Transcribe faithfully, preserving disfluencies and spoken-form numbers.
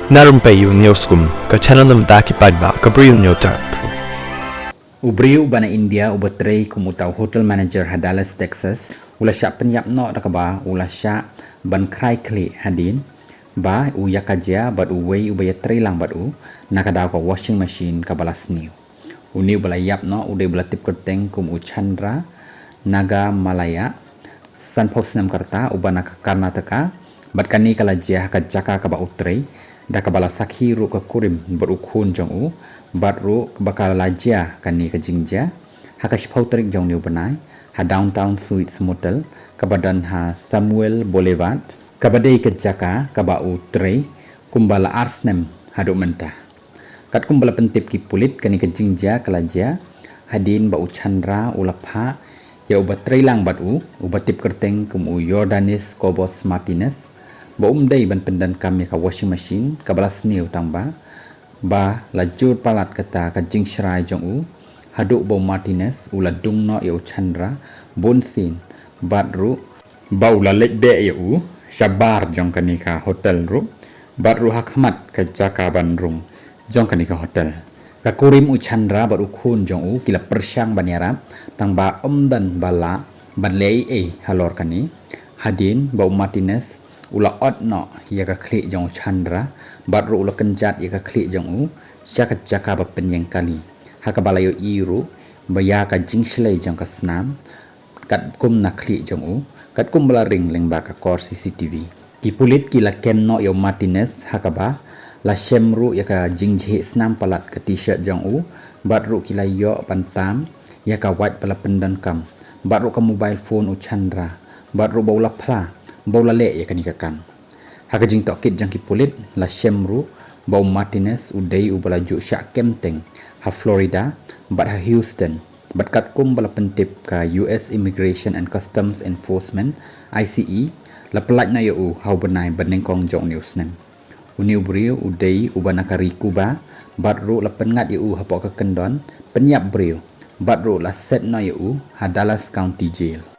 Na rympei u News Kum, ka channel na bynta ki paidbah, ka briew New Tap. U briew uba na India uba trei kum uta u hotel manager ha Dallas, Texas, u la shah pynïap noh da kaba u la shah ban khrai khlieh hadien ba u ïa ka jia bad uwei uba ïatrei lang bad u na ka daw ka washing machine kaba la sniew. Une uba la ïap noh u dei uba la tip kyrteng kum u Chandra Nagamalaya, sanphew snem ka rta, uba na ka Karnataka, bad kane ka la jia ha ka jaka kaba u trei, da kaba la sakhi ruh ka kurim bad u khun jong u, bad ruh ba ka la jia kane ka jingjia ha ka shiphew tarik jong une u bnai ha Downtown Suites Motel kaba don ha Samuel Boulevard, kaba dei ka jaka kaba u trei kumba la ar snem haduh mynta. Katkum ba la pyntip ki pulit, kane ka jingjia ka la jia hadien ba u Chandra u la phah ïa uba trei lang bad u, uba tip kyrteng kum u Jordanis Kobos Martinez, ba um dei ban pyndonkam ïa ka washing machine kaba la sniew, tang ba ba la jur palat kata ka jingshrai jong u, haduh ba u Martinez u la dung noh ïa u Chandra bun sien, bad ruh ba u la leit beh ïa u shabar jong kane ka hotel ruh, bad ruh ha khmat ka jaka ban rung jong kane ka hotel. Ka kurim u Chandra bad u khun jong u ki la pyrshang ban ïarap, tang ba ym don ba lah ban leh ei ei halor kane, hadien ba u Martinez u la ot noh ïa ka khlieh jong u Chandra, bad ruh u la kynjat ïa ka khlieh jong u sha ka jaka ba pynïeng kali, ha kaba la ïohi ruh ba ïa ka jingshlei jong ka snam katkum na khlieh jong u, katkum ba la ring lyngba ka kor C C T V. Ki pulit ki la kem noh ïa u Martinez, ha kaba la shem ruh ïa ka jingjhieh snam palat ka T-shirt jong u, bad ruh ki la ïoh ban tam ïa ka wait ba la pyndonkam, bad ruh ka mobile phone u Chandra, bad ruh ba u la phla ba u la leh ïa kane ka kam. Ha ka jingtohkit jong ki pulit la shem ruh ba u Martinez u dei uba la ju shah kem teng ha Florida bad ha Houston, bad katkum ba la pyntip ka U S Immigration and Customs Enforcement, I C E, la pyllait noh ïa u ha u bnai ba nyngkong jong une u snem. Une u briew u dei uba na ka ri Cuba, bad ruh la pynngat ïa u hapoh ka kyndon pynïap briew, bad ruh la set noh ïa u ha Dallas County Jail.